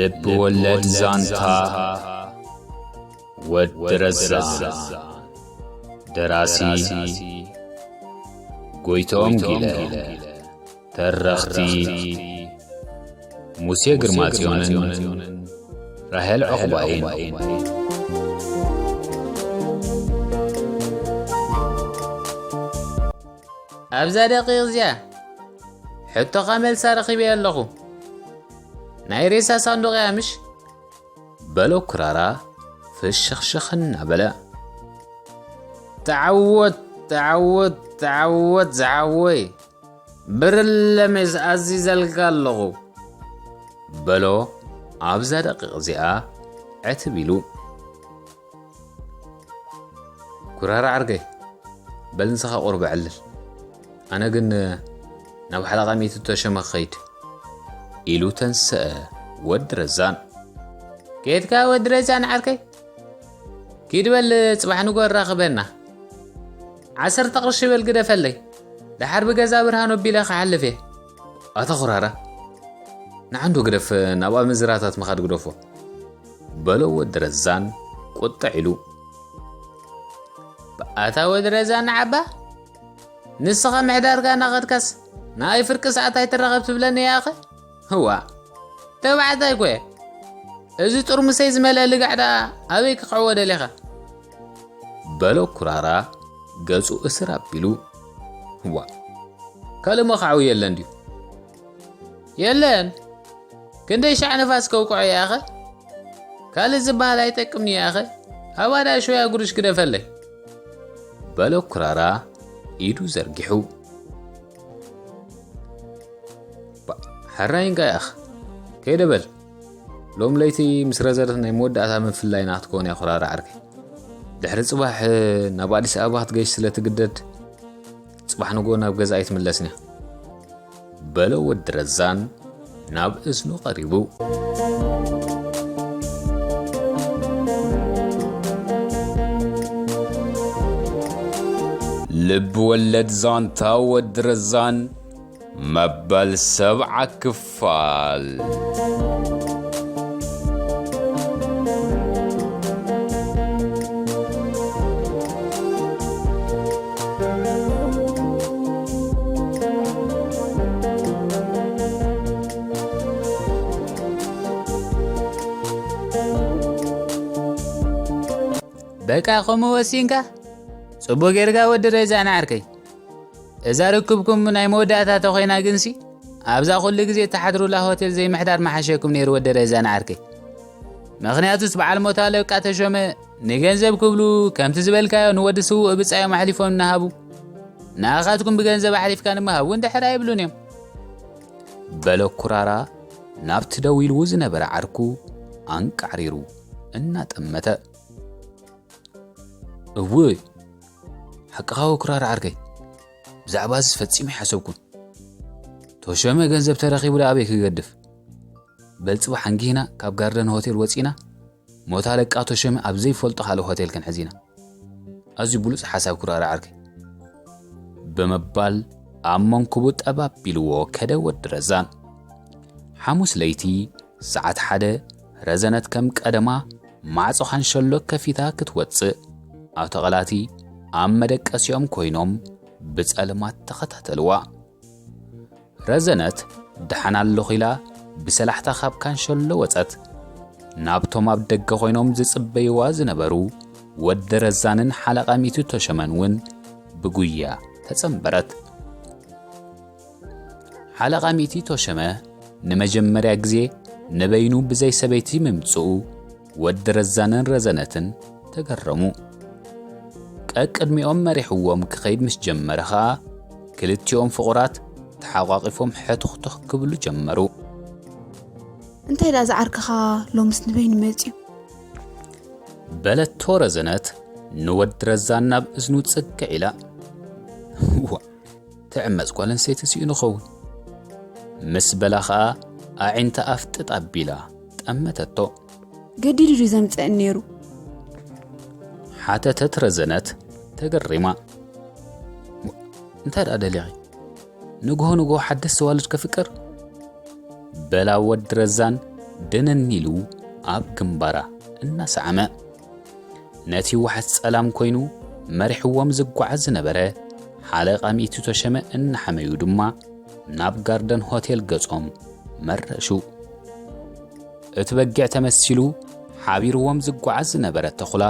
ልብ ወለድ ዛንታ ወዲ ረዛን። ደራሲ ጎይቶም ጊለ። ተረኽቲ ሙሴ ግርማጽዮንን ራሄል ዑቕባይን። ኣብዛ ደቂቕ እዚኣ ሕቶኻ መልሳ ረኺበ ኣለኹ። ናይ ሬሳ ሳንዱቕ እያ ምሽ? በሎ ኩራራ ፍሽኽሽኽ እናበለ። ተዓወት፣ ተዓወት፣ ተዓወት ዝሓወይ። ብርለ ሜስ ኣዚዘልካ ኣለኹ። በሎ ኣብዛ ደቂቕ እዚኣ ዕትብ ኢሉ። ኩራራ ዓርከይ፣ በል ንስኻ ቁሩብ ዕልል። ኣነ ግን ናብ ሓለቓ ሚእቲ ተሸመ ክኸይድ። ኢሉ ተንሰአ ወዲ ረዛን። ኬድካ ወዲ ረዛን ዓርከይ? ኪድ በል ጽባሕ ንጎ ኣራኽበና። ዓሰርተ ቅርሺ በል ግደፈለይ። ደሓር ብገዛ ብርሃን ኣቢለ ክሓልፍ እየ። ኣታ ኩራራ፣ ንዓንዶ ግደፍ፣ ናብ ኣመንዝራታት ምኻድ ግደፎ። በሎ ወዲ ረዛን ቁጥዕ ኢሉ። ኣታ ወዲ ረዛን ዓባ፣ ንስኻ ምሕዳርካ እናኸድካስ ንኣይ ፍርቂ ሰዓት ኣይትራኸብ ትብለኒ እያ ኣኸ? ህዋ፣ ተባዕታይ እኮ እየ። እዚ ጥርሙሰይ ዝመልአ ልጋዕ ደኣ ኣበይ ክኽዕዎ ደሊኻ? በሎ ኩራራ ገጹ እስር ኣቢሉ። ህዋ፣ ካልእ መኻዕዊ የለን ድዩ? የለን። ክንደይ ሻዕ ንፋስ ከውቅዖ እየ ኣኸ? ካልእ ዝበሃል ኣይጠቅምኒ እየ ኣኸ? ኣባዳ ሾያ ጉርሽ ግደፈለይ። በሎ ኩራራ ኢዱ ዘርጊሑ። ባ-፣ ሕራይ እንቃ ያኽ። ከይደ በል። ሎም ለይቲ ምስ ረዘነት ናይ መወዳእታ ምፍላይና ክትከውን እያ ኩራራ ዓርከይ። ድሕሪ ጽባሕ ናብ ኣዲስ ኣበባ ክትገሽ ስለ ትግደድ፣ ጽባሕ ንጎ ናብ ገዛ ኣይትምለስን እያ። በሎ ወዲ ረዛን ናብ እዝኑ ቀሪቡ። ልብ ወለድ ዛንታ ወዲ ረዛን መበል ሰብዓ ክፋል። በቃ ከምኡ ወሲንካ? ጽቡቕ ጌርካ ወዲ ረዛን ዓርከይ። እዛ ርክብኩም ናይ መወዳእታ ተኾይና ግንሲ፣ ኣብዛ ኩሉ ግዜ እትሓድሩላ ሆቴል ዘይምሕዳር ምሓሸኩም ነይሩ ወዲ ረዛን ዓርከይ። ምኽንያቱስ በዓል ሞት ኣለቃ ተሾመ ንገንዘብ ክብሉ ከምቲ ዝበልካዮ ንወዲ ስዉእ ብጻዮም ኣሕሊፎም እናሃቡ፣ ንኣኻትኩም ብገንዘብ ኣሕሊፍካ ንምሃብ እውን ድሕር ኣይብሉን እዮም። በለ ኩራራ ናብቲ ደው ኢልዎ ዝነበረ ዓርኩ ኣንቃዕሪሩ እናጠመተ። እውይ፣ ሓቅኻ ወኩራር ዓርከይ፣ ብዛዕባ እዚ ፈጺመ ኣይሓሰብኩን። ተሾመ ገንዘብ ተረኺቡ ደኣ ኣበይ ክገድፍ? በል ጽባሕ ኣንጊህና ካብ ጋርደን ሆቴል ወጺና፣ ሞት ኣለቃ ተሾመ ኣብ ዘይፈልጦ ካልእ ሆቴል ክንሕዝ ኢና። ኣዝዩ ብሉጽ ሓሳብ ኩራር ዓርከይ። ብምባል ኣብ መንኩቡ ጠብ ኣቢልዎ ከደ ወዲ ረዛን። ሓሙስ ለይቲ ሰዓት ሓደ ረዘነት ከም ቀደማ ማዕጾ ካንሸሎ ከፊታ ክትወጽእ፣ ኣውቶቐላቲ ኣብ መደቀሲኦም ኮይኖም ብጸልማት ተኸታተልዋ። ረዘነት ደሓን ኣለኹ ኢላ ብሰላሕታ ካብ ካንሸሎ ወጸት። ናብቶም ኣብ ደገ ኮይኖም ዝጽበይዋ ዝነበሩ ወዲ ረዛንን ሓለቓ ሚቱ ተሸመን እውን ብጉያ ተጸንበረት። ሓለቓ ሚእቲ ተሸመ ንመጀመርያ ግዜ ንበይኑ ብዘይ ሰበይቲ ምምጽኡ ወዲ ረዛንን ረዘነትን ተገረሙ። ቀቅድሚኦም መሪሕዎም ክኸይድ ምስ ጀመረ ኸኣ ክልቲኦም ፍቑራት ተሓቋቒፎም ሕቱኽቱኽ ክብሉ ጀመሩ። እንታይ ደኣ ዝዓርከኻ ሎምስ ንበይኑ መጺኡ? በለቶ ረዘነት ንወዲ ረዛን ናብ እዝኑ ጽግዕ ኢላ። ዋ፣ ትዕመጽ ጓል ኣንስተይቲ ስኢኑ ኸውን። ምስ በላ ኸኣ ኣዒንታ ኣፍጥጥ ኣቢላ ጠመተቶ። ገዲዱ ድዩ ዘምጽአኒ ነይሩ? ሓተተት ረዘነት ተገሪማ። እንታይ ደኣ ደሊኺ? ንግሆ ንግሆ ሓደስቲ ኣዋልድ ከፍቅር? በላ ወዲ ረዛን ድንን ኢሉ ኣብ ግንባራ እናሰዓመ፣ ነቲ ዋሕስ ጸላም ኮይኑ መሪሕዎም ዝጓዓዝ ዝነበረ ሓለቓ ሚእቲ ቶሸመ እናሓመዩ ድማ ናብ ጋርደን ሆቴል ገጾም መረሹ። እቲ በጊዕ ተመሲሉ ሓቢርዎም ዝጓዓዝ ዝነበረ ተኹላ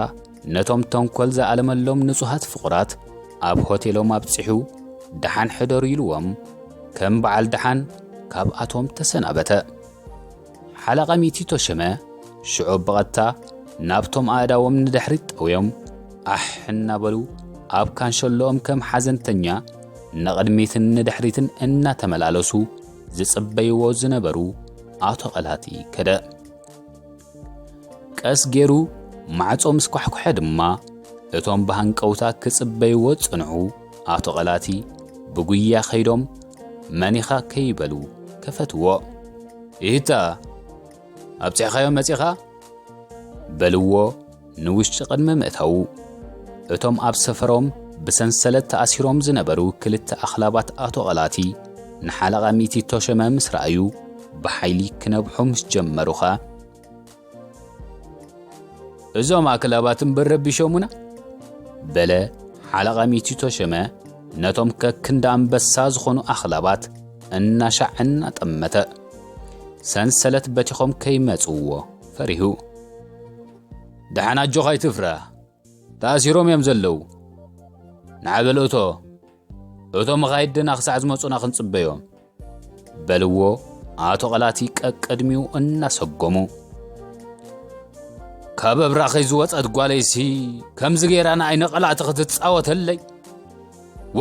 ነቶም ተንኮል ዝኣለመሎም ንጹሃት ፍቑራት ኣብ ሆቴሎም ኣብጺሑ ደሓን ሕደሩ ኢልዎም ከም በዓል ደሓን ካብኣቶም ተሰናበተ። ሓለቓ ሚእቲ ቶሸመ ሽዑ ብቐጥታ ናብቶም ኣእዳዎም ንድሕሪት ጠውዮም ኣሕ እናበሉ ኣብ ካንሸሎኦም ከም ሓዘንተኛ ንቕድሚትን ንድሕሪትን እናተመላለሱ ዝጽበይዎ ዝነበሩ ኣቶ ቐላቲ ከደ። ቀስ ገይሩ ማዕጾ ምስ ኳሕኩሐ ድማ እቶም ብሃንቀውታ ክጽበይዎ ዝጸንሑ ኣቶ ቐላቲ ብጉያ ከይዶም መኒኻ ከይበሉ ከፈትዎ። ኢታ ኣብጺሕካዮ መጺኻ በልዎ። ንውሽጢ ቅድሚ ምእታዉ እቶም ኣብ ሰፈሮም ብሰንሰለት ተኣሲሮም ዝነበሩ ክልተ ኣኽላባት ኣቶ ቐላቲ ንሓለቓ ሚእቲ ቶሸመ ምስ ረኣዩ ብሓይሊ ክነብሑ ምስ ጀመሩኻ፣ እዞም ኣኽላባት እምበር ረቢሾሙና በለ ሓለቓ ሚእቲ ቶሸመ ነቶም ከክንዳ ኣንበሳ ዝኾኑ ኣኽላባት እናሻዕ እናጠመተ። ሰንሰለት በቲኾም ከይመጽዎ ፈሪሁ። ደሓን ኣጆኻ ኣይትፍራ፣ ተኣሲሮም እዮም ዘለዉ። ንዓ በል እቶ፣ እቶ መኻይድና ክሳዕ ዝመጹና ክንጽበዮም በልዎ ኣቶ ቐላቲ ቀቅድሚኡ እናሰጎሙ። ካብ ኣብራኸይ ዝወጸት ጓለይሲ ከምዚ ገይራ ንኣይ ንቐላቲ ክትጻወተለይ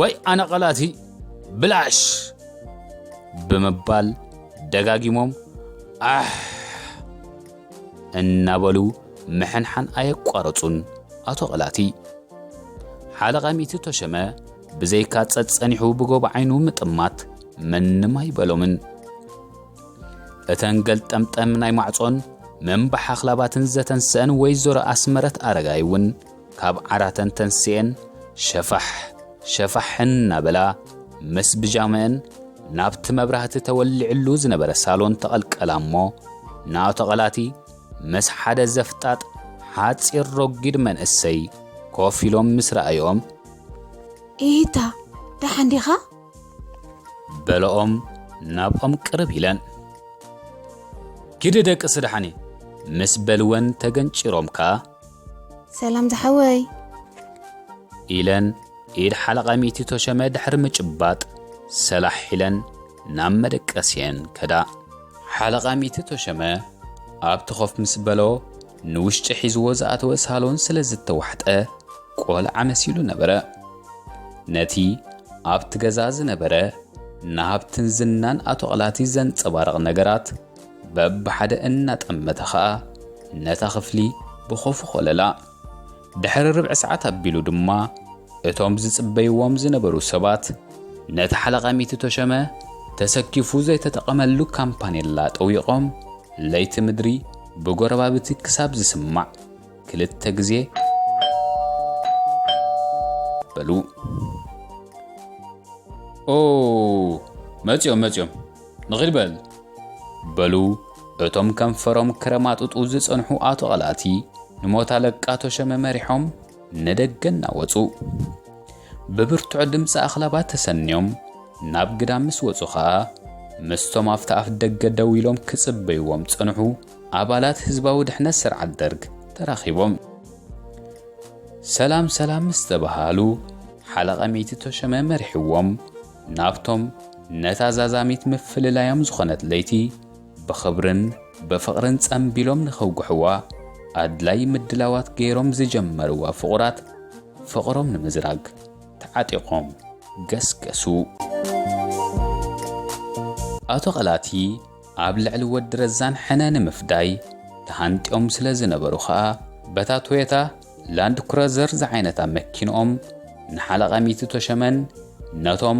ወይ ኣነ ቐላቲ ብላሽ ብምባል ደጋጊሞም ኣሕ እናበሉ ምሕንሓን ኣየቋረጹን ኣቶ ቐላቲ። ሓለቓ ሚእቲ ቶሸመ ብዘይካ ጸጸኒሑ ብጎቦ ዓይኑ ምጥማት ምንም ኣይበሎምን። እተን ገልጠምጠም ናይ ማዕጾን ምንባሕ ኣኽላባትን ዘተንስአን ወይዘሮ ኣስመረት ኣረጋይ እውን ካብ ዓራተን ተንስኤን ሸፋሕ ሸፋሕ እናበላ ምስ ብጃመአን ናብቲ መብራህቲ ተወሊዕሉ ዝነበረ ሳሎን ተቐልቀላ እሞ ንኣቶ ቐላቲ ምስ ሓደ ዘፍጣጥ ሓጺር ረጒድ መንእሰይ ኮፍ ኢሎም ምስ ረኣዮም፣ ኢታ ደሓን ዲኻ? በለኦም ናብኦም ቅርብ ኢለን። ኪዲ ደቅሲ ደሓን እየ ምስ በልወን ተገንጭሮም ከኣ፣ ሰላም ዝሓወይ። ኢለን ኢድ ሓለቓ ሚእቲ ቶሸመ ድሕሪ ምጭባጥ ሰላሕ ኢለን ናብ መደቀሲየን ከዳ። ሓለቓ ሚእቲ ቶሸመ ኣብቲ ኮፍ ምስ በሎ ንውሽጢ ሒዝዎ ዝኣተወ ሳሎን ስለ ዝተዋሕጠ ቆልዓ መሲሉ ነበረ። ነቲ ኣብቲ ገዛ ዝነበረ ንሃብትን ዝናን ኣቶ ቐላቲ ዘንጸባርቕ ነገራት በብሓደ እናጠመተ ኸኣ ነታ ክፍሊ ብኾፉ ኾለላ። ድሕሪ ርብዒ ሰዓት ኣቢሉ ድማ እቶም ዝጽበይዎም ዝነበሩ ሰባት ነቲ ሓለቓ ሚእቲ ቶሸመ ተሰኪፉ ዘይተጠቐመሉ ካምፓኔላ ጠዊቖም ለይቲ ምድሪ ብጎረባብቲ ክሳብ ዝስማዕ ክልተ ግዜ በሉ። ኦ መጺኦም መጺኦም ንኺድ በል በሉ እቶም ከንፈሮም ክረማጥጡ ዝጸንሑ ኣቶ ቐላቲ ንሞት ኣለቃ ቶሸመ መሪሖም ንደገ እናወጹ። ብብርቱዕ ድምጺ ኣኽላባት ተሰንዮም ናብ ግዳም ምስ ወጹ ኸኣ ምስቶም ኣብቲ ኣፍ ደገ ደው ኢሎም ክጽበይዎም ዝጸንሑ ኣባላት ህዝባዊ ድሕነት ስርዓት ደርግ ተራኺቦም። ሰላም ሰላም ምስ ተባሃሉ ሓለቓ ሚእቲ ቶሸመ መሪሕዎም ናብቶም ነታ ዛዛሚት ምፍልላዮም ዝኾነት ለይቲ ብኽብርን ብፍቕርን ጸምቢሎም ንኸውግሕዋ ኣድላይ ምድላዋት ገይሮም ዝጀመርዋ ፍቑራት ፍቕሮም ንምዝራግ ተዓጢቖም ገስገሱ። ኣቶ ቐላቲ ኣብ ልዕሊ ወዲ ረዛን ሕነ ንምፍዳይ ተሃንጢኦም ስለ ዝነበሩ ኸኣ በታ ቶዮታ ላንድ ክሩዘር ዝዓይነታ መኪንኦም ንሓለቓ ሚእቲ ቶሸመን ነቶም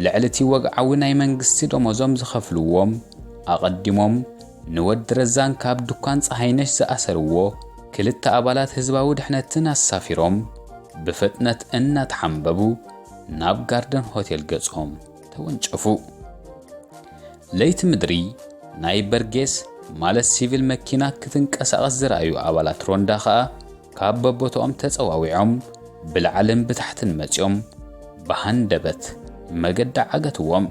ልዕሊ እቲ ወግዓዊ ናይ መንግስቲ ደሞዞም ዝኸፍልዎም ኣቐዲሞም ንወዲ ረዛን ካብ ድኳን ጸሃይነሽ ዝኣሰርዎ ክልተ ኣባላት ህዝባዊ ድሕነትን ኣሳፊሮም ብፍጥነት እናተሓንበቡ ናብ ጋርደን ሆቴል ገጾም ተወንጨፉ። ለይቲ ምድሪ ናይ በርጌስ ማለት ሲቪል መኪና ክትንቀሳቐስ ዝረኣዩ ኣባላት ሮንዳ ኸኣ ካብ በቦታኦም ተጸዋዊዖም ብላዕልን ብታሕትን መጺኦም ብሃንደበት መገዲ ዓገትዎም።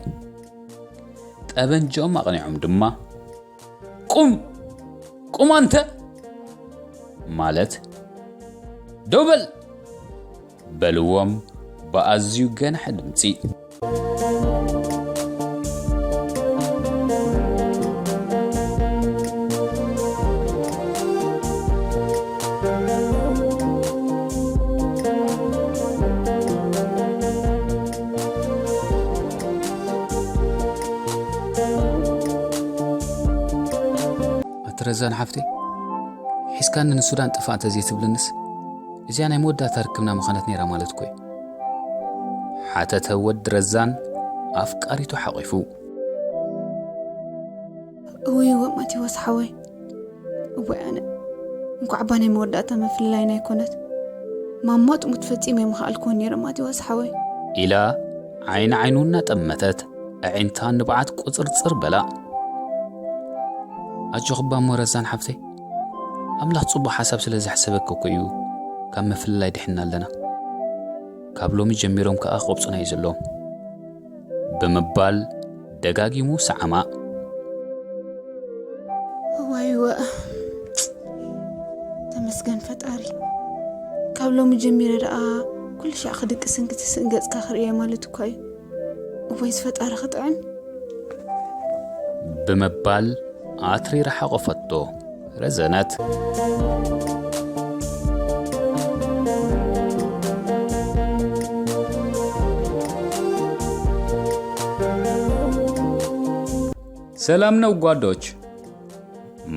ጠበንጃኦም ኣቕኒዖም ድማ፣ "ቁም! ቁም ኣንተ!" ማለት፣ "ደው በል!" በልዎም ብኣዝዩ ገናሒ ድምጺ። ኣቲ ረዛን ሓፍተይ፣ ሒዝካኒ ንሱዳን ጥፋእ እንተዘይትብልንስ፣ እዚኣ ናይ መወዳእታ ርክብና ምዃነት ነይራ ማለት እኮ እዩ። ሓተተ ወዲ ረዛን ኣፍቃሪቱ ሓቒፉ። እውይ፣ እወ ማቴዎስ ሓወይ፣ እወ ኣነ እንኳዕ እባ ናይ መወዳእታ ምፍልላይና ኣይኮነት፣ ማማ ጥሙት ፈጺመ ኣይምኸኣልኩዎን ነይረ ማቴዎስ ሓወይ። ኢላ ዓይኒ ዓይኑ እናጠመተት ኣዒንታ ንብዓት ቁጽርጽር በላ። ኣጆኺ እባ እሞ ረዛን ሓፍተይ፣ ኣምላኽ ጽቡቕ ሓሳብ ስለ ዘሕሰበኪ እኮ እዩ ካብ ምፍልላይ ድሒንና ኣለና። ካብ ሎሚ ጀሚሮም ከኣ ክቐብጹና እዩ ዘለዎም። ብምባል ደጋጊሙ ሰዓማ። እዋይ እወ፣ ተመስገን ፈጣሪ። ካብ ሎሚ ጀሚረ ደኣ ኩሉ ሻዕ ክድቅስን ክትስእን ገጽካ ክርእየ ማለት እኳ እዩ። እወይስ ፈጣሪ ክጥዕም። ብምባል ኣትሪራ ሓቖፈቶ። ረዘነት። ሰላም ነው ጓዶች፣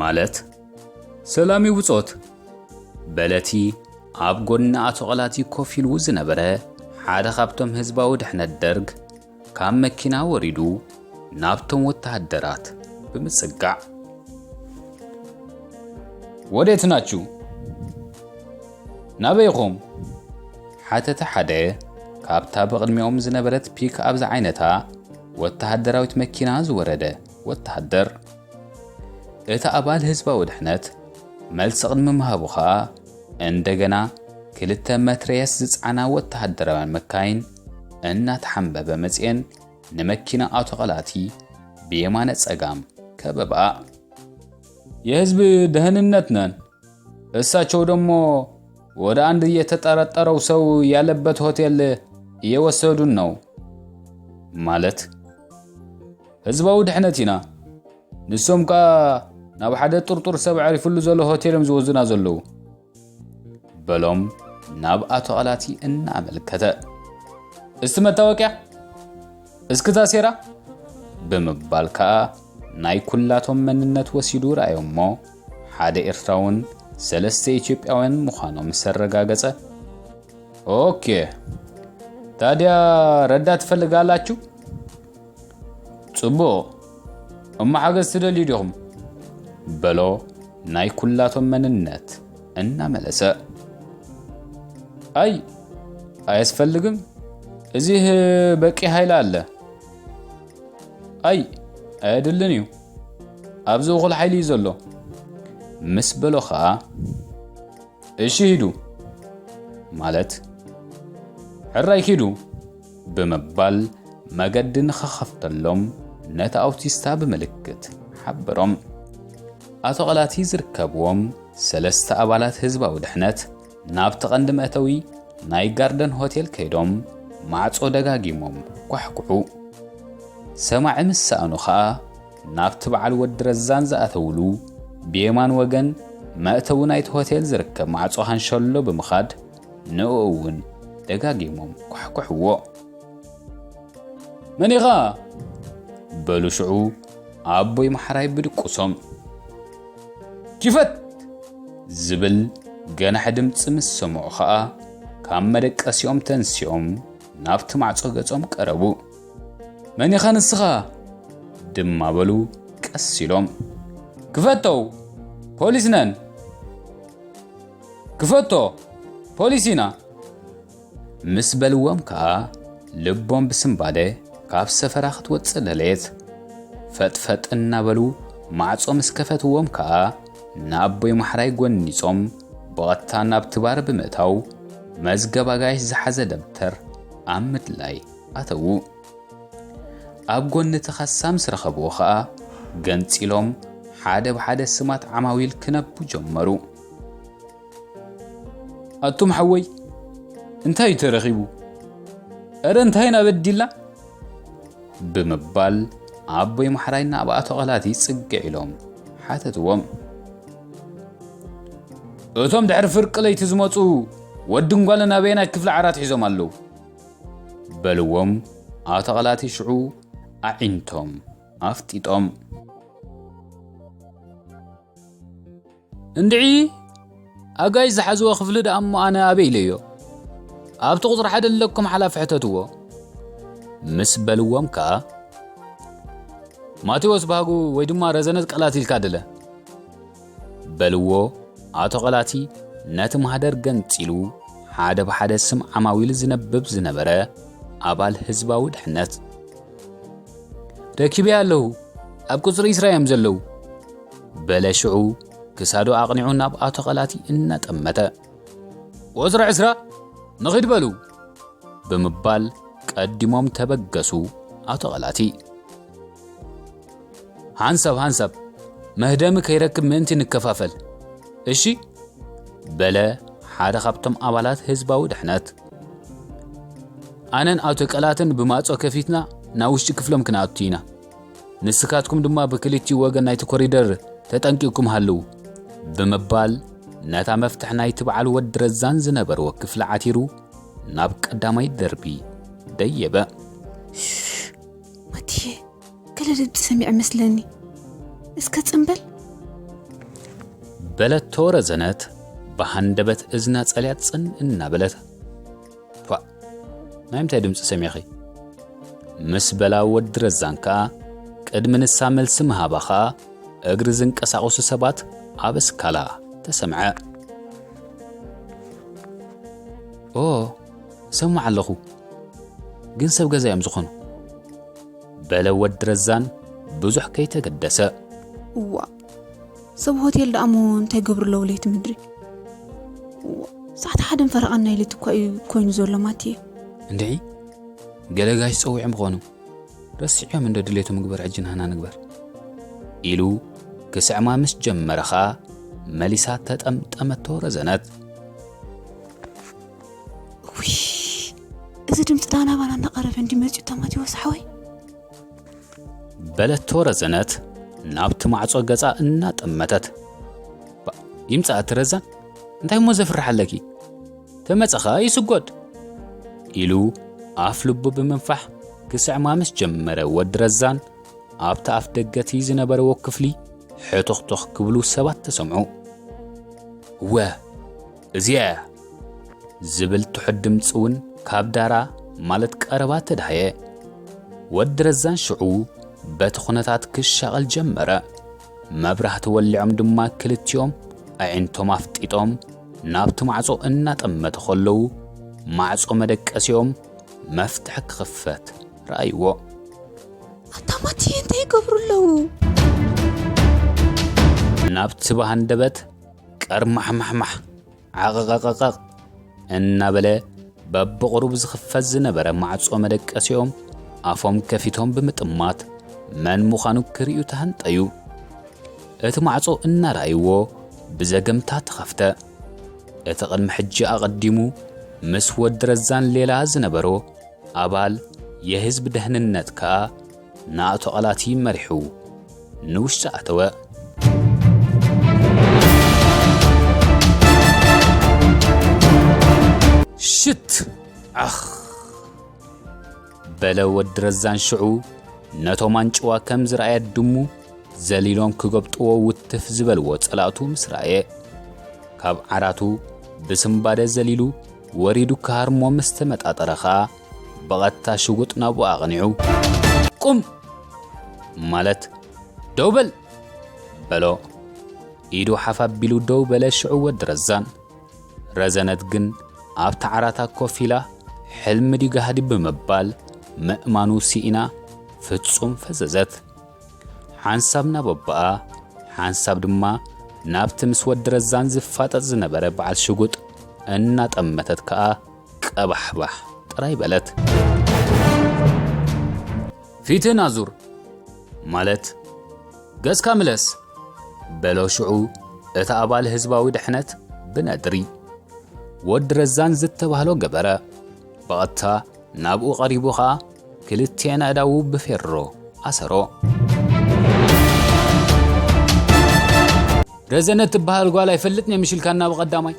ማለት ሰላም ይብጾት፣ በለቲ ኣብ ጎኒ ኣቶ ቐላቲ ኮፍ ኢሉ ዝነበረ ሓደ ካብቶም ህዝባዊ ድሕነት ደርግ ካብ መኪና ወሪዱ ናብቶም ወተሃደራት ብምጽጋዕ፣ "ወዴት ናችሁ? ናበይ ኢኹም?" ሓተተ ሓደ ካብታ ብቕድሚኦም ዝነበረት ፒክ ኣብ ዝዓይነታ ወተሃደራዊት መኪና ዝወረደ ወተሃደር። እቲ ኣባል ህዝባዊ ድሕነት መልሲ ቅድሚ ምሃቡ ኸኣ፣ እንደገና ክልተ መትረየስ ዝጸዓና ወተሃደራውያን መካይን እናተሓምበበ መጽኤን ንመኪና ኣቶ ቐላቲ ብየማነ ጸጋም ከበብኣ። "የህዝብ ደህንነት ነን፣ እሳቸው ደግሞ ወደ አንድ የተጠረጠረው ሰው ያለበት ሆቴል እየወሰዱን ነው" ማለት፣ "ህዝባዊ ድሕነት ኢና፣ ንሶም ከኣ ናብ ሓደ ጥርጡር ሰብ ኣዕሪፍሉ ዘሎ ሆቴል እዮም ዝወስዱና ዘለዉ" በሎም ናብ ኣቶ ቐላቲ እናኣመልከተ። "እስቲ መታወቅያ፣ እስኪ ታሴራ" ብምባል ከኣ ናይ ኩላቶም መንነት ወሲዱ ረኣዮ እሞ፣ ሓደ ኤርትራውን ሰለስተ ኢትዮጵያውያን ምዃኖም ምስ ኣረጋገጸ፣ "ኦኬ፣ ታዲያ ረዳት ትፈልጋላችሁ? ጽቡቕ፣ እሞ ሓገዝ ትደልዩ ዲኹም?" በሎ ናይ ኩላቶም መንነት እናመለሰ። "ኣይ፣ ኣያስፈልግም፣ እዚህ በቂ ኃይል አለ። ኣይ፣ ኣየድልን እዩ፣ ኣብዚ እኹል ሓይሊ እዩ ዘሎ" ምስ በሎ ኸኣ፣ "እሺ ሂዱ" ማለት፣ "ሕራይ ኪዱ" ብምባል መገዲ ንኸኸፍተሎም ነቲ ኣውቲስታ ብምልክት ሓበሮም። ኣቶ ቐላቲ ዝርከብዎም ሰለስተ ኣባላት ህዝባዊ ድሕነት ናብቲ ቀንዲ መእተዊ ናይ ጋርደን ሆቴል ከይዶም ማዕጾ ደጋጊሞም ኳሕኩሑ። ሰማዒ ምስ ሰኣኑ ኸኣ ናብቲ በዓል ወዲ ረዛን ዝኣተውሉ ብየማን ወገን መእተዊ ናይቲ ሆቴል ዝርከብ ማዕጾ ሃንሸሎ ብምኻድ ንእኡ እውን ደጋጊሞም ኳሕኩሕዎ። "መን ኢኻ?" በሉ ሽዑ ኣቦይ ማሕራይ ብድቁሶም። "ኪፈት!" ዝብል ገናሒ ድምጺ ምስ ሰምዑ ኸኣ ካብ መደቀሲኦም ተንሲኦም ናብቲ ማዕጾ ገጾም ቀረቡ። "መን ኢኻ ንስኻ?" ድማ በሉ ቀስ ኢሎም። "ክፈቶ! ፖሊስ ነን!" "ክፈቶ! ፖሊስ ኢና!" ምስ በልዎም ከኣ ልቦም ብስምባደ ካብ ሰፈራ ክትወጽእ ደለየት። ፈጥፈጥ እናበሉ ማዕጾ ምስ ከፈትዎም ከኣ ንኣቦይ ማሕራይ ጎኒጾም ብቐጥታ ናብቲ ባር ብምእታው መዝገብ ኣጋይሽ ዝሓዘ ደብተር ኣብ ምድላይ ኣተዉ። ኣብ ጎኒ እቲ ካሳ ምስ ረኸብዎ ኸኣ ገንጺሎም ሓደ ብሓደ ስማት ዓማዊል ክነቡ ጀመሩ። ኣቱም ሓወይ እንታይ እዩ ተረኺቡ? እረ እንታይ ኢና በዲልና? ብምባል ኣቦይ ማሕራይ ናብ ኣቶ ቐላቲ ጽግዕ ኢሎም ሓተትዎም። እቶም ድሕሪ ፍርቂ ለይቲ ዝመጹ ወድን ጓልን ኣበየናይ ክፍሊ ዓራት ሒዞም ኣለዉ? በልዎም ኣቶ ቐላቲ ሽዑ ኣዒንቶም ኣፍጢጦም። እንድዒ ኣጋይሽ ዝሓዝዎ ክፍሊ ደኣ እሞ ኣነ ኣበይ ኢለዮ? ኣብቲ ቁጽሪ ሓደ ኣለኩም ሓላፊ ሕተትዎ። ምስ በልዎም ከኣ ማቴዎስ ባህጉ ወይ ድማ ረዘነት ቃላት ኢልካ ድለ በልዎ። ኣቶ ቐላቲ ነቲ ማህደር ገንጺሉ ሓደ ብሓደ ስም ዓማዊል ዝነብብ ዝነበረ ኣባል ህዝባዊ ድሕነት። ረኪበያ ኣለኹ፣ ኣብ ቁጽሪ ዒስራ እዮም ዘለዉ። በለ ሽዑ ክሳዱ ኣቕኒዑ ናብ ኣቶ ቐላቲ እናጠመተ። ቁጽሪ ዒስራ ንኺድ በሉ። ብምባል ቀዲሞም ተበገሱ ኣቶ ቐላቲ። ሓንሳብ ሓንሳብ መህደሚ ከይረክብ ምእንቲ ንከፋፈል እሺ። በለ ሓደ ካብቶም ኣባላት ህዝባዊ ድሕነት። ኣነን ኣቶ ቀላትን ብማዕጾ ከፊትና ናብ ውሽጢ ክፍሎም ክንኣቱ ኢና። ንስካትኩም ድማ ብክልቲኡ ወገን ናይቲ ኮሪደር ተጠንቂቕኩም ሃልዉ። ብምባል ነታ መፍትሕ ናይቲ በዓል ወዲ ረዛን ዝነበርዎ ክፍሊ ዓቲሩ ናብ ቀዳማይ ደርቢ ደየበ። ማትየ፣ ገለ ድምፂ ሰሚዐ መስለኒ። እስከ ፅምበል። በለቶ ረዘነት ብሃንደበት እዝና ጸልያት ጽን እናበለት። ኳእ፣ ናይ ምንታይ ድምፂ ሰሚዕኺ? ምስ በላ ወዲ ረዛን ከኣ ቅድሚ ንሳ መልሲ ምሃባ ከኣ እግሪ ዝንቀሳቐሱ ሰባት ኣብ እስካላ ተሰምዐ። ኦ፣ እሰምዕ ኣለኹ፣ ግን ሰብ ገዛ እዮም ዝኾኑ። በለ ወዲ ረዛን ብዙሕ ከይተገደሰ። እዋ፣ ሰብ ሆቴል ደኣ እሞ እንታይ ገብሩ ኣለዉ ለይቲ ምድሪ? እዋ፣ ሰዓት ሓደን ፈረቓን ናይ ለይቲ እኳ እዩ ኮይኑ ዘሎ ማትየ። እንድዒ፣ ገለ ጋሽ ጸዊዖም ምኾኑ። ረሲዕዮም እንዶ ድሌቶም ምግበር ሕጂ ንህና ንግበር። ኢሉ ክስዕማ ምስ ጀመረ ኸኣ መሊሳ ተጠምጠመቶ ረዘነት። ውይ፣ እዚ ድምፂ ዳና ባና እናቐረበ እንዲ መፅዩ እታ ማቴዎስ ሓወይ። በለቶ ረዘነት ናብቲ ማዕጾ ገጻ እናጠመተት። ባ፣ ይምጻእ እቲ ረዛን፣ እንታይ እሞ ዘፍርሕ ኣለኪ? ተመጸ ኸኣ ይስጎድ። ኢሉ ኣፍ ልቡ ብምንፋሕ ክስዕማ ምስ ጀመረ ወዲ ረዛን ኣብቲ ኣፍ ደገ እቲ ዝነበርዎ ክፍሊ ሕቱኽቱኽ ክብሉ ሰባት ተሰምዑ። እወ፣ እዚኣ እያ ዝብል ትሑት ድምፂ እውን ካብ ዳራ ማለት ቀረባ ተድሃየ። ወዲ ረዛን ሽዑ በቲ ኩነታት ክሻቐል ጀመረ። መብራህቲ ወሊዖም ድማ ክልቲኦም ኣዒንቶም ኣፍጢጦም ናብቲ ማዕጾ እናጠመቱ ከለዉ ማዕጾ መደቀሲኦም መፍትሒ ክኽፈት ረኣይዎ። ኣታ ማቲ እንታይ ይገብሩ ኣለዉ? ናብቲ ብሃንደበት ቀርማሕማሕማሕ ዓቐቐቐቕ እናበለ በብቕሩብ ዝኽፈት ዝነበረ ማዕጾ መደቀሲኦም ኣፎም ከፊቶም ብምጥማት መን ምዃኑ ክርእዩ ተሃንጠዩ። እቲ ማዕጾ እናረኣይዎ ብዘገምታ ተኸፍተ። እቲ ቅድሚ ሕጂ ኣቐዲሙ ምስ ወዲ ረዛን ሌላ ዝነበሮ ኣባል የህዝብ ደህንነት ከኣ ንኣቶ ቐላቲ መሪሑ ንውሽጢ ኣተወ። ሽት! ዓኽ! በለ ወዲ ረዛን ሽዑ ነቶም ኣንጭዋ ከም ዝረኣየ ድሙ ዘሊሎም ክገብጥዎ ውትፍ ዝበልዎ ጸላእቱ ምስ ረኣየ፣ ካብ ዓራቱ ብስምባደ ዘሊሉ ወሪዱ ክሃርሞ ምስ ተመጣጠረ ኸኣ ብቐጥታ ሽጉጥ ናብኡ ኣቕኒዑ፣ ቁም! ማለት ደው በል! በሎ። ኢዱ ሓፍ ኣቢሉ ደው በለ ሽዑ ወዲ ረዛን። ረዘነት ግን ኣብታ ዓራታ ኮፍ ኢላ ሕልሚ ድዩ ጋህዲ ብምባል ምእማኑ ስኢና ፍጹም ፈዘዘት። ሓንሳብ ናብ ኣቦኣ፣ ሓንሳብ ድማ ናብቲ ምስ ወዲ ረዛን ዝፋጠጥ ዝነበረ በዓል ሽጉጥ እናጠመተት ከኣ ቀባሕባሕ ጥራይ በለት። "ፊትህን ኣዙር፣ ማለት ገጽካ ምለስ!" በሎ ሽዑ እቲ ኣባል ህዝባዊ ድሕነት ብነድሪ። ወዲ ረዛን ዝተባህሎ ገበረ። ብቐጥታ ናብኡ ቀሪቡ ኸኣ ክልቲኤን ኣእዳዉ ብፌሮ ኣሰሮ። "ረዘነት ትበሃል ጓል ኣይፈልጥን እየ ምሽልካና ብቐዳማይ።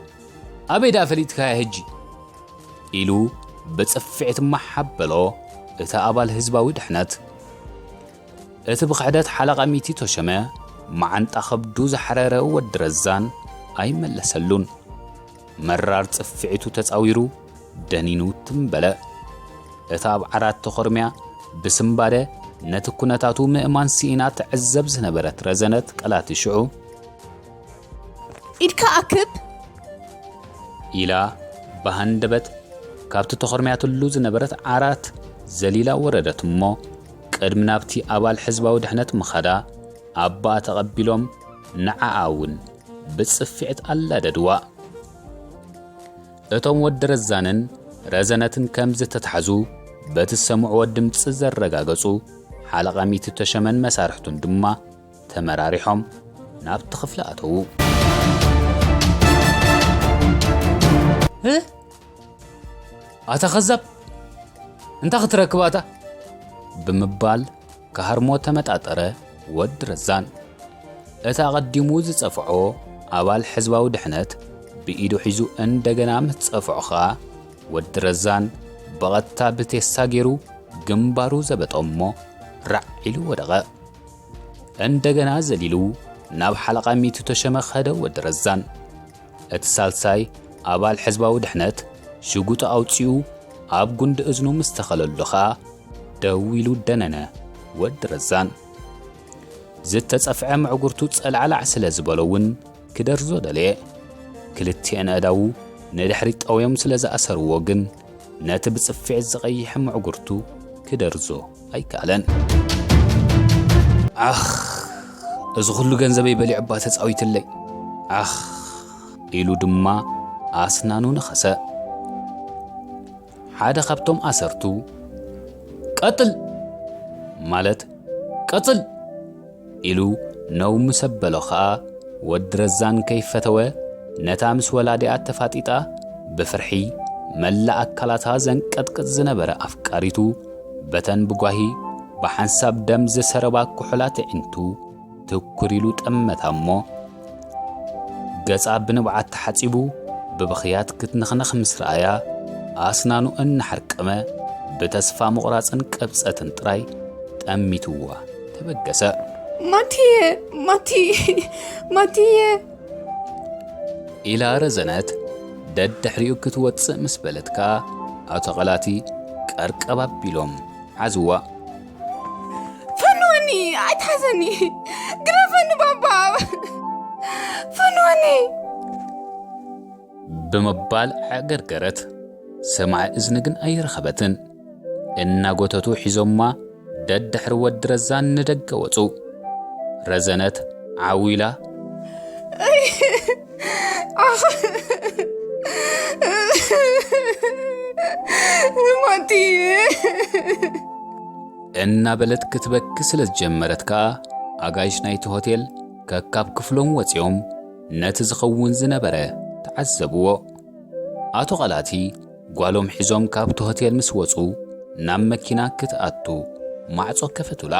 ኣበይ ደኣ ፈሊጥካያ ሕጂ?" ኢሉ ብጽፍዒት ማሓበሎ እቲ ኣባል ህዝባዊ ድሕነት። እቲ ብኽሕደት ሓለቓ ሚቲ ተሸመ መዓንጣ ከብዱ ዝሓረረ ወዲ ረዛን ኣይመለሰሉን። መራር ጽፍዒቱ ተጻዊሩ ደኒኑ ትም በለ። እታ ኣብ ዓራት ተኾርምያ ብስምባደ ነቲ ኩነታቱ ምእማን ስኢና ትዕዘብ ዝነበረት ረዘነት ቀላቲ ሽዑ፣ "ኢድካ ኣክብ!" ኢላ ብሃንደበት ካብቲ ተኾርምያትሉ ዝነበረት ዓራት ዘሊላ ወረደት እሞ፣ ቅድሚ ናብቲ ኣባል ሕዝባዊ ድሕነት ምኻዳ፣ ኣባኣ ተቐቢሎም ንዓኣ እውን ብጽፍዕት ኣላደድዋ። እቶም ወዲ ረዛንን ረዘነትን ከም ዝተታሕዙ በቲ ዝሰምዕዎ ድምጺ ዘረጋገጹ ሓለቓ ሚቲ ተሸመን መሳርሕቱን ድማ ተመራሪሖም ናብቲ ክፍሊ ኣተዉ። "እ? ኣታ ከዛብ፣ እንታይ ክትረክብ ኣታ?" ብምባል ክሃርሞ ተመጣጠረ ወዲ ረዛን። እቲ ኣቐዲሙ ዝጸፍዖ ኣባል ሕዝባዊ ድሕነት ብኢዱ ሒዙ እንደገና ምስ ጸፍዖ ኸኣ፣ ወዲ ረዛን ብቐጥታ ብቴስታ ገይሩ ግንባሩ ዘበጦ እሞ ራዕ ኢሉ ወደቐ። እንደገና ዘሊሉ ናብ ሓለቓ ሚቱ ተሸመ ኸደ ወዲ ረዛን። እቲ ሳልሳይ ኣባል ሕዝባዊ ድሕነት ሽጉጡ ኣውጺኡ ኣብ ጉንዲ እዝኑ ምስ ተኸለሉ ኸኣ ደው ኢሉ ደነነ ወዲ ረዛን። ዝተጸፍዐ ምዕጉርቱ ጸላዕላዕ ስለ ዝበሎ እውን ክደርዞ ደለየ። ክልቲኤን ኣእዳዉ ንድሕሪት ጠውዮም ስለ ዝኣሰርዎ ግን ነቲ ብጽፍዒት ዝቐይሐ ምዕጉርቱ ክደርዞ ኣይከኣለን። "ዓኽ፣ እዚ ኹሉ ገንዘበይ በሊዑ እባ ተጻዊትለይ። ዓኽ!" ኢሉ ድማ ኣስናኑ ነኸሰ። ሓደ ካብቶም ኣሰርቱ፣ "ቀጥል!" ማለት፣ "ቀጽል!" ኢሉ ነው ምስ ኣበሎ ኸኣ፣ ወዲ ረዛን ከይፈተወ፣ ነታ ምስ ወላዲኣ ተፋጢጣ፣ ብፍርሒ መላእ ኣካላታ ዘንቀጥቅጥ ዝነበረ ኣፍቃሪቱ፣ በተን ብጓሂ ብሓንሳብ ደም ዝሰረባ ክሑላት ኣዒንቱ ትኩር ኢሉ ጠመታ እሞ፣ ገጻ ብንብዓት ተሓጺቡ ብብኽያት ክትንኽነኽ ምስ ረኣያ፣ ኣስናኑ እናሓርቀመ ብተስፋ ምቑራጽን ቅብጸትን ጥራይ ጠሚትዋ ተበገሰ። "ማቲየ፣ ማቲ፣ ማቲየ!" ኢላ ረዘነት ደድሕሪኡ ክትወጽእ ምስ በለት ከኣ፣ ኣቶ ቐላቲ ቀርቀብ ኣቢሎም ሓዝዋ። "ፈንወኒ፣ ኣይትሓዘኒ፣ ግረፈኒ ባባ፣ ፈንወኒ!" ብምባል ኣዕገርገረት። ሰማዒ እዝኒ ግን ኣይረኸበትን። እናጎተቱ ሒዞማ ደድሕሪ ወዲ ረዛን ንደገ ወጹ። ረዘነት ዓው ኢላ፣ "ማቲ!" እናበለት ክትበኪ ስለ ዝጀመረት ከኣ፣ ኣጋይሽ ናይቲ ሆቴል ከካብ ክፍሎም ወጺኦም ነቲ ዝኸውን ዝነበረ ተዓዘብዎ። ኣቶ ቐላቲ ጓሎም ሒዞም ካብቲ ሆቴል ምስ ወጹ፣ ናብ መኪና ክትኣቱ ማዕጾ ከፈቱላ።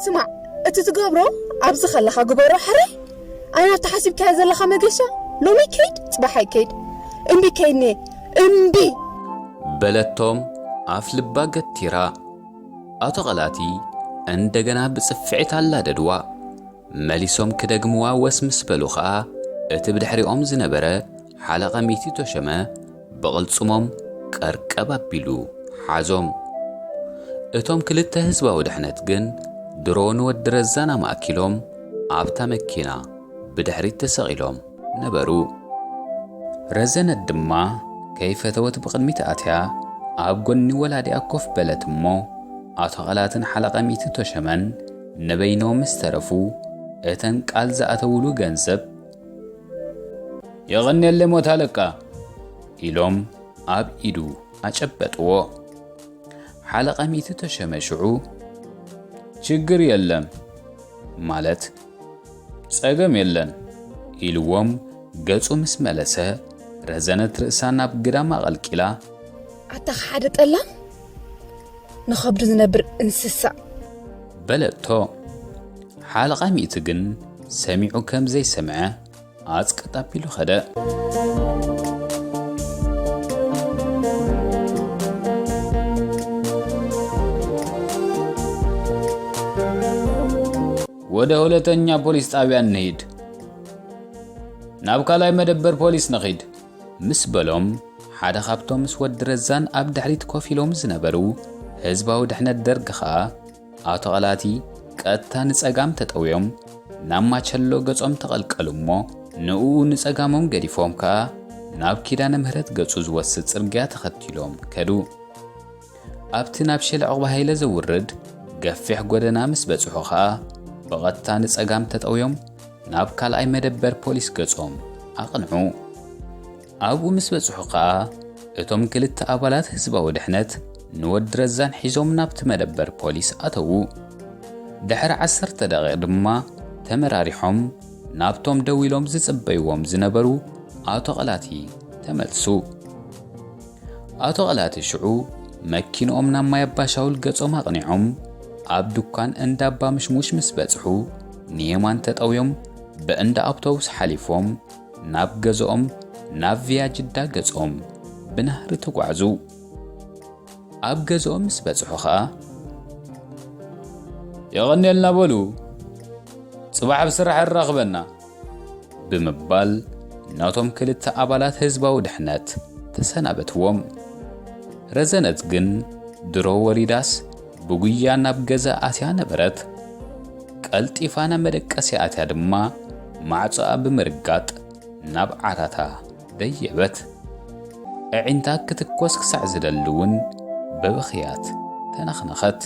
"ስማዕ፣ እቲ ትገብሮ ኣብዚ ከለኻ ግበሮ ሕራይ። ኣነ ኣብቲ ሓሲብካዮ ዘለኻ መገሻ ሎሚ ከይድ፣ ጽባሕ ኣይከይድ። እምቢ ከይድኒ፣ እምቢ!" በለቶም ኣፍ ልባ ገቲራ። ኣቶ ቐላቲ እንደገና ብጽፍዒት ኣላደድዋ። መሊሶም ክደግምዋ ወስ ምስ በሉ ኸኣ፣ እቲ ብድሕሪኦም ዝነበረ ሓለቓ ሚቲ ተሸመ ብቕልጽሞም ቀርቀብ ኣቢሉ ሓዞም። እቶም ክልተ ህዝባዊ ድሕነት ግን ድሮ ንወዲ ረዛን ኣማእኪሎም ኣብታ መኪና ብድሕሪት ተሰቒሎም ነበሩ። ረዘነት ድማ ከይፈተወት ብቕድሚት ኣትያ ኣብ ጎኒ ወላዲኣ ኮፍ በለት እሞ፣ ኣቶ ቐላትን ሓለቓ ሚእቲ ተሸመን ንበይኖም ምስ ተረፉ፣ እተን ቃል ዝኣተውሉ ገንዘብ፣ "የቐንየለይ ሞት ኣለቃ" ኢሎም ኣብ ኢዱ ኣጨበጥዎ። ሓለቓ ሚእቲ ተሸመ ሽዑ፣ "ችግር የለም" ማለት "ጸገም የለን" ኢልዎም ገጹ ምስ መለሰ፣ ረዘነት ርእሳ ናብ ግዳም ኣቐልቂላ፣ "ኣታ ሓደ ጠላም ንኸብዱ ዝነብር እንስሳ" በለቶ። ሓለቓ ሚእቲ ግን ሰሚዑ ከም ዘይሰምዐ ኣጽቅጥ ኣቢሉ ኸደ። "ወደ ሁለተኛ ፖሊስ ጣቢያ እንሂድ፣ ናብ ካልኣይ መደበር ፖሊስ ንኺድ" ምስ በሎም፣ ሓደ ካብቶም ምስ ወዲ ረዛን ኣብ ድሕሪት ኮፍ ኢሎም ዝነበሩ ህዝባዊ ድሕነት ደርግ ኸኣ፣ ኣቶ ቐላቲ ቀጥታ ንጸጋም ተጠውዮም ናብ ማቸሎ ገጾም ተቐልቀሉ እሞ፣ ንኡ ንጸጋሞም ገዲፎም ከኣ ናብ ኪዳነ ምህረት ገጹ ዝወስድ ጽርግያ ተኸቲሎም ከዱ። ኣብቲ ናብ ሸለ ዕቑብ ሃይለ ዘውርድ ገፊሕ ጎደና ምስ በጽሑ ኸኣ፣ ብቐጥታ ንጸጋም ተጠውዮም ናብ ካልኣይ መደበር ፖሊስ ገጾም ኣቕንዑ። ኣብኡ ምስ በጽሑ ኸኣ፣ እቶም ክልተ ኣባላት ህዝባዊ ድሕነት ንወዲ ረዛን ሒዞም ናብቲ መደበር ፖሊስ ኣተዉ። ድሕሪ ዓሰርተ ደቂቕ ድማ ተመራሪሖም ናብቶም ደው ኢሎም ዝጽበይዎም ዝነበሩ ኣቶ ቐላቲ ተመልሱ። ኣቶ ቐላቲ ሽዑ መኪንኦም ናብ ማይ ኣባሻውል ገጾም ኣቕኒዖም፣ ኣብ ድኳን እንዳ ኣባ ምሽሙሽ ምስ በጽሑ፣ ንየማን ተጠውዮም ብእንዳ ኣውቶቡስ ሓሊፎም፣ ናብ ገዝኦም፣ ናብ ቪያ ጅዳ ገጾም ብናህሪ ተጓዕዙ። ኣብ ገዝኦም ምስ በጽሑ ኸኣ፣ "የቐንየልና በሉ፣ ጽባሕ ኣብ ስራሕ የራኽበና" ብምባል፣ ነቶም ክልተ ኣባላት ህዝባዊ ድሕነት ተሰናበትዎም። ረዘነት ግን ድሮ ወሪዳስ ብጉያ ናብ ገዛ ኣትያ ነበረት። ቀልጢፋ ናብ መደቀሲ ኣትያ ድማ፣ ማዕጾኣ ብምርጋጥ ናብ ዓራታ ደየበት። ኣዒንታ ክትኮስ ክሳዕ ዝደሊ እውን ብብኽያት ተነኽነኸት።